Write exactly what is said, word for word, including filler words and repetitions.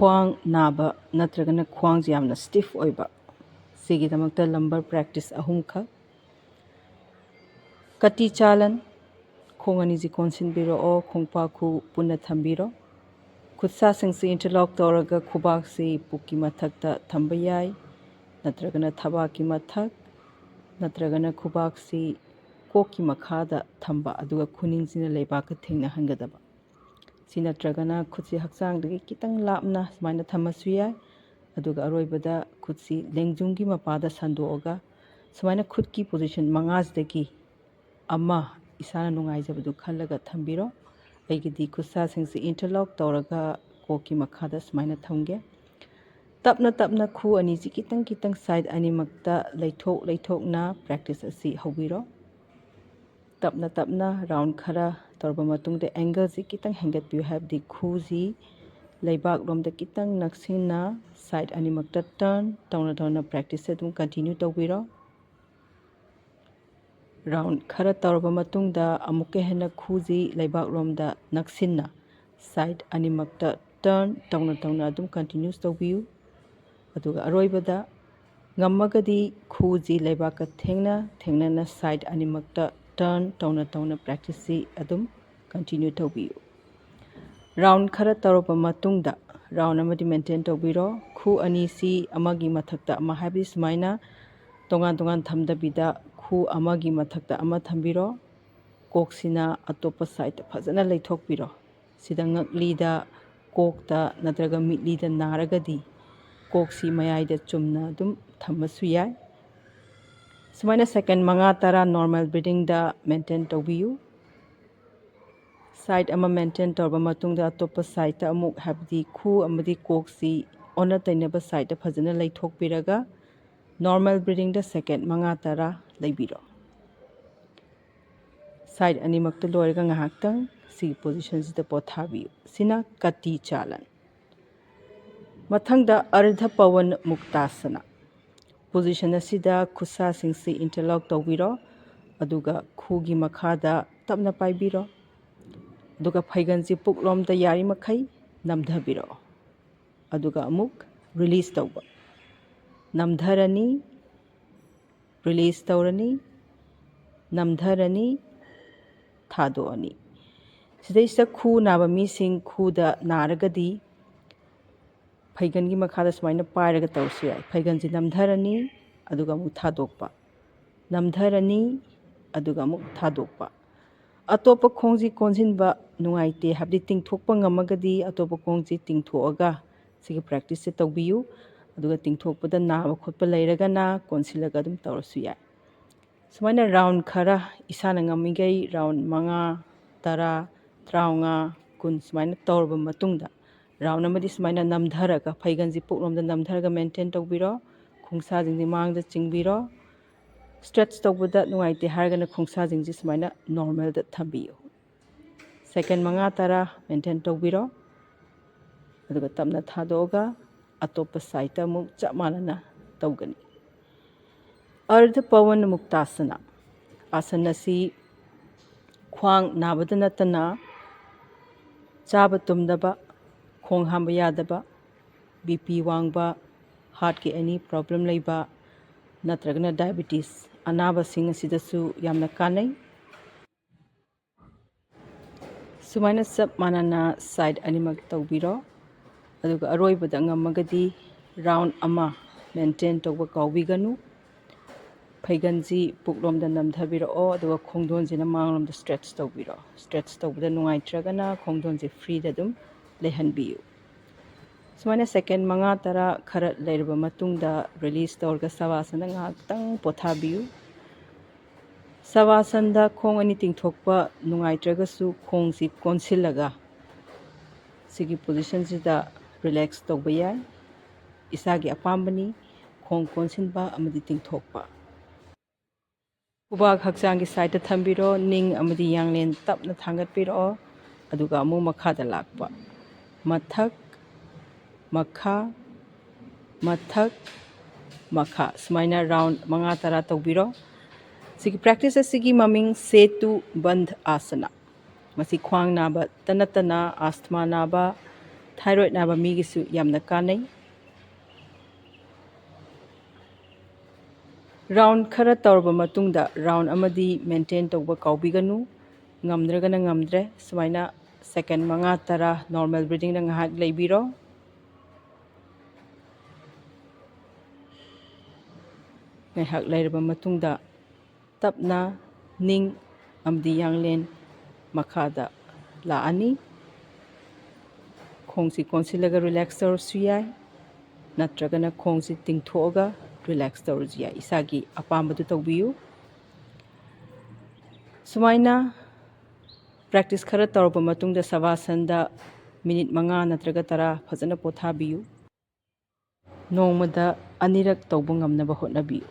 ꯈ꯭ꯋꯥꯡ ꯅꯥꯕ ꯅꯠꯇ꯭ꯔꯒꯅ ꯈ꯭ꯋꯥꯡꯁꯦ ꯌꯥꯝꯅ stiff ꯑꯣꯏꯕ, ꯁꯤꯒꯤꯗꯃꯛꯇ lumbar practice ꯑꯍꯨꯝꯈꯛ꯫ ꯀꯇꯤ ꯆꯥꯂꯟ, ꯈꯣꯡ ꯑꯅꯤꯁꯤ ꯀꯣꯟꯁꯤꯟꯕꯤꯔꯛꯑꯣ, ꯈꯣꯡꯄꯥꯛ ꯈꯨ ꯄꯨꯟꯅ ꯊꯝꯕꯤꯔꯣ꯫ ꯈꯨꯠꯁꯥꯁꯤꯡꯁꯤ interlock ꯇꯧꯔꯒ ꯈꯨꯕꯥꯛꯁꯤ ꯄꯨꯛꯀꯤ ꯃꯊꯛꯇ ꯊꯝꯕ ꯌꯥꯏ, ꯅꯠꯇ꯭ꯔꯒꯅ ꯊꯕꯥꯛꯀꯤ ꯃꯊꯛ, ꯅꯠꯇ꯭ꯔꯒꯅ ꯈꯨꯕꯥꯛꯁꯤ ꯀꯣꯛꯀꯤ ꯃꯈꯥꯗ ꯊꯝꯕ, ꯑꯗꯨꯒ ꯈꯨꯅꯤꯡꯁꯤꯅ ꯂꯩꯕꯥꯛꯀ ꯊꯦꯡꯅꯍꯟꯒꯗꯕ꯫ ꯁꯤ ꯅꯠꯇ꯭ꯔꯒꯅ ꯈꯨꯠꯁꯤ ꯍꯛꯆꯥꯡꯗꯒꯤ ꯈꯤꯇꯪ ꯂꯥꯞꯅ ꯁꯨꯃꯥꯏꯅ ꯊꯝꯃꯁꯨ ꯌꯥꯏ꯫ ꯑꯗꯨꯒ ꯑꯔꯣꯏꯕꯗ ꯈꯨꯠꯁꯤ ꯂꯦꯡꯖꯨꯝꯒꯤ ꯃꯄꯥꯗ ꯁꯟꯗꯣꯛꯑꯒ ꯁꯨꯃꯥꯏꯅ ꯈꯨꯠꯀꯤ position ꯃꯉꯥꯁꯤꯗꯒꯤ ꯑꯃ ꯏꯁꯥꯅ ꯅꯨꯡꯉꯥꯏꯖꯕꯗꯨ ꯈꯜꯂꯒ ꯊꯝꯕꯤꯔꯣ꯫ ꯑꯩꯒꯤꯗꯤ ꯈꯨꯠꯁꯥꯁꯤꯡꯁꯤ interlock ꯇꯧꯔꯒ ꯀꯣꯛꯀꯤ ꯃꯈꯥꯗ ꯁꯨꯃꯥꯏꯅ ꯊꯝꯒꯦ꯫ ꯇꯞꯅ ꯇꯞꯅ ꯈꯨ ꯑꯅꯤꯁꯤ ꯈꯤꯇꯪ ꯈꯤꯇꯪ side ꯑꯅꯤꯃꯛꯇ ꯂꯩꯊꯣꯛ ꯂꯩꯊꯣꯛꯅ practice ꯑꯁꯤ ꯍꯧꯕꯤꯔꯣ꯫ ꯇꯞꯅ ꯇꯞꯅ round ꯈꯔ ꯇꯧꯔꯕ ꯃꯇꯨꯡꯗ angle ꯁꯤ ꯈꯤꯇꯪ ꯍꯦꯟꯒꯠꯄꯤꯌꯨ, ꯍꯥꯏꯕꯗꯤ ꯈꯨꯁꯤ ꯂꯩꯕꯥꯛꯂꯣꯝꯗ ꯈꯤꯇꯪ ꯅꯛꯁꯤꯟꯅ side ꯑꯅꯤꯃꯛꯇ turn ꯇꯧꯅ ꯇꯧꯅ practice ꯁꯦ ꯑꯗꯨꯝ continue ꯇꯧꯕꯤꯔꯣ꯫ Round ꯈꯔ ꯇꯧꯔꯕ ꯃꯇꯨꯡꯗ ꯑꯃꯨꯛꯀ ꯍꯦꯟꯅ ꯈꯨꯁꯤ ꯂꯩꯕꯥꯛꯂꯣꯝꯗ ꯅꯛꯁꯤꯟꯅ side ꯑꯅꯤꯃꯛꯇ turn ꯇꯧꯅ ꯇꯧꯅ ꯑꯗꯨꯝ continue ꯇꯧꯕꯤꯌꯨ꯫ ꯑꯗꯨꯒ ꯑꯔꯣꯏꯕꯗ ꯉꯝꯃꯒꯗꯤ ꯈꯨꯁꯤ ꯂꯩꯕꯥꯛꯀ ꯊꯦꯡꯅ ꯊꯦꯡꯅꯅ side ꯑꯅꯤꯃꯛꯇ turn ꯇꯧꯅ ꯇꯧꯅ practice ꯁꯤ ꯑꯗꯨꯝ continue ꯇꯧꯕꯤꯌꯨ꯫ Round ꯈꯔ ꯇꯧꯔꯕ ꯃꯇꯨꯡꯗ round ꯑꯃꯗꯤ maintain ꯇꯧꯕꯤꯔꯣ꯫ ꯈꯨ ꯑꯅꯤꯁꯤ ꯑꯃꯒꯤ ꯃꯊꯛꯇ ꯑꯃ, ꯍꯥꯏꯕꯗꯤ ꯁꯨꯃꯥꯏꯅ ꯇꯣꯉꯥꯟ ꯇꯣꯉꯥꯟ ꯊꯝꯗꯕꯤꯗ ꯈꯨ ꯑꯃꯒꯤ ꯃꯊꯛꯇ ꯑꯃ ꯊꯝꯕꯤꯔꯣ꯫ ꯀꯣꯛꯁꯤꯅ ꯑꯇꯣꯞꯄ side ꯇ ꯐꯖꯅ ꯂꯩꯊꯣꯛꯄꯤꯔꯣ꯫ ꯁꯤꯗ ꯉꯛꯂꯤꯗ, ꯀꯣꯛꯇ ꯅꯠꯇ꯭ꯔꯒ ꯃꯤꯠꯂꯤꯗ ꯅꯥꯔꯒꯗꯤ ꯀꯣꯛꯁꯤ ꯃꯌꯥꯏꯗ ꯆꯨꯝꯅ ꯑꯗꯨꯝ ꯊꯝꯃꯁꯨ ꯌꯥꯏ꯫ ꯁꯨꯃꯥꯏꯅ second ꯃꯉꯥ ꯇꯔꯥ normal breathing ꯗ maintain ꯇꯧꯕꯤꯌꯨ꯫ Side ꯑꯃ maintain ꯇꯧꯔꯕ ꯃꯇꯨꯡꯗ ꯑꯇꯣꯞꯄ side ꯇ ꯑꯃꯨꯛ, ꯍꯥꯏꯕꯗꯤ ꯈꯨ ꯑꯃꯗꯤ ꯀꯣꯛꯁꯤ ꯑꯣꯟꯅ ꯇꯩꯅꯕ side ꯇ ꯐꯖꯅ ꯂꯩꯊꯣꯛꯄꯤꯔꯒ normal breathing ꯗ second ꯃꯉꯥ ꯇꯔꯥ ꯂꯩꯕꯤꯔꯣ꯫ Side ꯑꯅꯤꯃꯛꯇ ꯂꯣꯏꯔꯒ ꯉꯥꯏꯍꯥꯛꯇꯪ ꯁꯤꯒꯤ position ꯁꯤꯗ ꯄꯣꯊꯥꯕꯤꯌꯨ꯫ ꯁꯤꯅ ꯀꯇꯤ ꯆꯥꯂꯟ꯫ ꯃꯊꯪꯗ ꯑꯔꯙ ꯄꯋꯟ ꯃꯨꯛꯇꯥꯁꯅ꯫ Position ꯑꯁꯤꯗ ꯈꯨꯠꯁꯥꯁꯤꯡꯁꯤ interlock ꯇꯧꯕꯤꯔꯣ, ꯑꯗꯨꯒ ꯈꯨꯒꯤ ꯃꯈꯥꯗ ꯇꯞꯅ ꯄꯥꯏꯕꯤꯔꯣ, ꯑꯗꯨꯒ ꯐꯩꯒꯟꯁꯤ ꯄꯨꯛꯂꯣꯝꯗ ꯌꯥꯔꯤꯃꯈꯩ ꯅꯝꯊꯕꯤꯔꯛꯑꯣ꯫ ꯑꯗꯨꯒ ꯑꯃꯨꯛ ꯔꯤꯂꯤꯁ ꯇꯧꯕ꯫ ꯅꯝꯊꯔꯅꯤ, ꯔꯤꯂꯤꯁ ꯇꯧꯔꯅꯤ, ꯅꯝꯊꯔꯅꯤ, ꯊꯥꯗꯣꯛꯑꯅꯤ꯫ ꯁꯤꯗꯩꯁꯤꯗ ꯈꯨ ꯅꯥꯕ ꯃꯤꯁꯤꯡ, ꯈꯨꯗ ꯅꯥꯔꯒꯗꯤ ꯐꯩꯒꯟꯒꯤ ꯃꯈꯥꯗ ꯁꯨꯃꯥꯏꯅ ꯄꯥꯏꯔꯒ ꯇꯧꯔꯁꯨ ꯌꯥꯏ꯫ ꯐꯩꯒꯟꯁꯤ ꯅꯝꯊꯔꯅꯤ, ꯑꯗꯨꯒ ꯑꯃꯨꯛ ꯊꯥꯗꯣꯛꯄ, ꯅꯝꯊꯔꯅꯤ, ꯑꯗꯨꯒ ꯑꯃꯨꯛ ꯊꯥꯗꯣꯛꯄ꯫ ꯑꯇꯣꯞꯄ ꯈꯣꯡꯁꯤ ꯀꯣꯟꯁꯤꯟꯕ ꯅꯨꯡꯉꯥꯏꯇꯦ, ꯍꯥꯏꯕꯗꯤ ꯇꯤꯡꯊꯣꯛꯄ ꯉꯝꯃꯒꯗꯤ ꯑꯇꯣꯞꯄ ꯈꯣꯡꯁꯤ ꯇꯤꯡꯊꯣꯛꯑꯒ ꯁꯤꯒꯤ ꯄ꯭ꯔꯦꯛꯇꯤꯁꯁꯦ ꯇꯧꯕꯤꯌꯨ꯫ ꯑꯗꯨꯒ ꯇꯤꯡꯊꯣꯛꯄꯗ ꯅꯥꯕ ꯈꯣꯠꯄ ꯂꯩꯔꯒꯅ ꯀꯣꯟꯁꯤꯜꯂꯒ ꯑꯗꯨꯝ ꯇꯧꯔꯁꯨ ꯌꯥꯏ꯫ ꯁꯨꯃꯥꯏꯅ ꯔꯥꯎꯟ ꯈꯔ, ꯏꯁꯥꯅ ꯉꯝꯃꯤꯈꯩ ꯔꯥꯎꯟ ꯃꯉꯥ, ꯇꯔꯥ, ꯇꯔꯥꯃꯉꯥ, ꯀꯨꯟ ꯁꯨꯃꯥꯏꯅ ꯇꯧꯔꯕ ꯃꯇꯨꯡꯗ, ꯔꯥꯎꯟ ꯑꯃꯗꯤ ꯁꯨꯃꯥꯏꯅ ꯅꯝꯊꯔꯒ, ꯐꯩꯒꯟꯁꯤ ꯄꯨꯛꯂꯣꯝꯗ ꯅꯝꯊꯔꯒ ꯃꯦꯟꯇꯦꯟ ꯇꯧꯕꯤꯔꯣ꯫ ꯈꯣꯡꯁꯥꯁꯤꯡꯁꯤ ꯃꯥꯡꯗ ꯆꯤꯡꯕꯤꯔꯣ꯫ ꯁ꯭ꯇ꯭ꯔꯦꯠꯆ ꯇꯧꯕꯗ ꯅꯨꯡꯉꯥꯏꯇꯦ ꯍꯥꯏꯔꯒꯅ ꯈꯣꯡꯁꯥꯁꯤꯡꯁꯤ ꯁꯨꯃꯥꯏꯅ ꯅꯣꯔꯃꯦꯜꯗ ꯊꯝꯕꯤꯌꯨ꯫ ꯁꯦꯀꯦꯟ ꯃꯉꯥ ꯇꯔꯥ ꯃꯦꯟꯇꯦꯟ ꯇꯧꯕꯤꯔꯣ꯫ ꯑꯗꯨꯒ ꯇꯞꯅ ꯊꯥꯗꯣꯛꯑꯒ ꯑꯇꯣꯞꯄ ꯁꯥꯏꯠꯇ ꯑꯃꯨꯛ ꯆꯞ ꯃꯥꯟꯅꯅ ꯇꯧꯒꯅꯤ꯫ ꯑꯔꯙ ꯄꯋꯟ ꯃꯨꯛꯇꯥꯁꯅ꯫ ꯑꯥꯁꯟ ꯑꯁꯤ ꯈ꯭ꯋꯥꯡ ꯅꯥꯕꯗ ꯅꯠꯇꯅ ꯆꯥꯕ ꯇꯨꯝꯗꯕ, ꯈꯣꯡ ꯍꯥꯝꯕ ꯌꯥꯗꯕ, ꯕꯤ ꯄꯤ ꯋꯥꯡꯕ, ꯍꯥꯔꯠꯀꯤ ꯑꯦꯅꯤ ꯄ꯭ꯔꯣꯕ꯭ꯂꯦꯝ ꯂꯩꯕ, ꯅꯠꯇ꯭ꯔꯒꯅ ꯗꯥꯏꯕꯤꯇꯤꯁ ꯑꯅꯥꯕꯁꯤꯡ ꯑꯁꯤꯗꯁꯨ ꯌꯥꯝꯅ ꯀꯥꯟꯅꯩ꯫ ꯁꯨꯃꯥꯏꯅ ꯆꯞ ꯃꯥꯟꯅꯅ ꯁꯥꯏꯠ ꯑꯅꯤꯃꯛ ꯇꯧꯕꯤꯔꯣ꯫ ꯑꯗꯨꯒ ꯑꯔꯣꯏꯕꯗ ꯉꯝꯃꯒꯗꯤ ꯔꯥꯎꯟ ꯑꯃ ꯃꯦꯟꯇꯦꯟ ꯇꯧꯕ ꯀꯥꯎꯕꯤꯒꯅꯨ꯫ ꯐꯩꯒꯟꯁꯤ ꯄꯨꯛꯂꯣꯝꯗ ꯅꯝꯊꯕꯤꯔꯛꯑꯣ, ꯑꯗꯨꯒ ꯈꯣꯡꯗꯣꯟꯁꯤꯅ ꯃꯥꯡꯂꯣꯝꯗ ꯁ꯭ꯇ꯭ꯔꯦꯠꯆ ꯇꯧꯕꯤꯔꯛꯑꯣ꯫ ꯁ꯭ꯇ꯭ꯔꯦꯠꯆ ꯇꯧꯕꯗ ꯅꯨꯡꯉꯥꯏꯇ꯭ꯔꯒꯅ ꯈꯣꯡꯗꯣꯟꯁꯦ ꯐ꯭ꯔꯤꯗ ꯑꯗꯨꯝ ꯂꯩꯍꯟꯕꯤꯌꯨ꯫ ꯁꯨꯃꯥꯏꯅ ꯁꯦꯀꯦꯟ ꯃꯉꯥ ꯇꯔꯥ ꯈꯔ ꯂꯩꯔꯕ ꯃꯇꯨꯡꯗ ꯔꯤꯂꯤꯁ ꯇꯧꯔꯒ ꯁꯕꯥꯁꯅ ꯉꯥꯏꯍꯥꯛꯇꯪ ꯄꯣꯊꯥꯕꯤꯌꯨ꯫ ꯁꯕꯥꯁꯟꯗ ꯈꯣꯡ ꯑꯅꯤ ꯇꯤꯡꯊꯣꯛꯄ ꯅꯨꯡꯉꯥꯏꯇ꯭ꯔꯒꯁꯨ ꯈꯣꯡꯁꯤ ꯀꯣꯟꯁꯤꯜꯂꯒ ꯁꯤꯒꯤ ꯄꯣꯖꯤꯁꯟꯁꯤꯗ ꯔꯤꯂꯦꯛꯁ ꯇꯧꯕ ꯌꯥꯏ꯫ ꯏꯁꯥꯒꯤ ꯑꯄꯥꯝꯕꯅꯤ ꯈꯣꯡ ꯀꯣꯟꯁꯤꯟꯕ ꯑꯃꯗꯤ ꯇꯤꯡꯊꯣꯛꯄ꯫ ꯈꯨꯕꯥꯛ ꯍꯛꯆꯥꯡꯒꯤ ꯁꯥꯏꯠꯇ ꯊꯝꯕꯤꯔꯣ, ꯅꯤꯡ ꯑꯃꯗꯤ ꯌꯥꯡꯂꯦꯟ ꯇꯞꯅ ꯊꯥꯡꯒꯠꯄꯤꯔꯛꯑꯣ, ꯑꯗꯨꯒ ꯑꯃꯨꯛ ꯃꯈꯥꯗ ꯂꯥꯛꯄ꯫ ꯃꯊꯛ, ꯃꯈꯥ, ꯃꯊꯛ, ꯃꯈꯥ, ꯁꯨꯃꯥꯏꯅ ꯔꯥꯎꯟ ꯃꯉꯥ ꯇꯔꯥ ꯇꯧꯕꯤꯔꯣ꯫ ꯁꯤꯒꯤ ꯄ꯭ꯔꯦꯛꯇꯤꯁ ꯑꯁꯤꯒꯤ ꯃꯃꯤꯡ ꯁꯦꯇꯨ ꯕꯟꯙ ꯑꯥꯁꯅ꯫ ꯃꯁꯤ ꯈ꯭ꯋꯥꯡ ꯅꯥꯕꯇ ꯅꯠꯇꯅ ꯑꯥꯁꯊꯃꯥ ꯅꯥꯕ, ꯊꯥꯏꯔꯣꯏꯗ ꯅꯥꯕ ꯃꯤꯒꯤꯁꯨ ꯌꯥꯝꯅ ꯀꯥꯟꯅꯩ꯫ ꯔꯥꯎꯟ ꯈꯔ ꯇꯧꯔꯕ ꯃꯇꯨꯡꯗ, ꯔꯥꯎꯟ ꯑꯃꯗꯤ ꯃꯦꯟꯇꯦꯟ ꯇꯧꯕ ꯀꯥꯎꯕꯤꯒꯅꯨ꯫ ꯉꯝꯗ꯭ꯔꯒꯅ ꯉꯝꯗ꯭ꯔꯦ꯫ ꯁꯨꯃꯥꯏꯅ ꯁꯦꯀꯦꯟ ꯃꯉꯥ ꯇꯔꯥ ꯅꯣꯔꯃꯦꯜ ꯕ꯭ꯔꯤꯗꯤꯡꯗ ꯉꯥꯏꯍꯥꯛ ꯂꯩꯕꯤꯔꯣ꯫ ꯉꯥꯏꯍꯥꯛ ꯂꯩꯔꯕ ꯃꯇꯨꯡꯗ, ꯇꯞꯅ ꯅꯤꯡ ꯑꯃꯗꯤ ꯌꯥꯡꯂꯦꯟ ꯃꯈꯥꯗ ꯂꯥꯛꯑꯅꯤ꯫ ꯈꯣꯡꯁꯤ ꯀꯣꯟꯁꯤꯜꯂꯒ ꯔꯤꯂꯦꯛꯁ ꯇꯧꯔꯁꯨ ꯌꯥꯏ, ꯅꯠꯇ꯭ꯔꯒꯅ ꯈꯣꯡꯁꯤ ꯇꯤꯡꯊꯣꯛꯑꯒ ꯔꯤꯂꯦꯛꯁ ꯇꯧꯔꯁꯨ ꯌꯥꯏ꯫ ꯏꯁꯥꯒꯤ ꯑꯄꯥꯝꯕꯗꯨ ꯇꯧꯕꯤꯌꯨ꯫ ꯁꯨꯃꯥꯏꯅ ꯄ꯭ꯔꯦꯛꯇꯤꯁ ꯈꯔ ꯇꯧꯔꯕ ꯃꯇꯨꯡꯗ, ꯁꯕꯥꯁꯟꯗ ꯃꯤꯅꯤꯠ ꯃꯉꯥ ꯅꯠꯇ꯭ꯔꯒ ꯇꯔꯥ ꯐꯖꯅ ꯄꯣꯊꯥꯕꯤꯌꯨ꯫ ꯅꯣꯡꯃꯗ ꯑꯅꯤꯔꯛ ꯇꯧꯕ ꯉꯝꯅꯕ ꯍꯣꯠꯅꯕꯤꯌꯨ꯫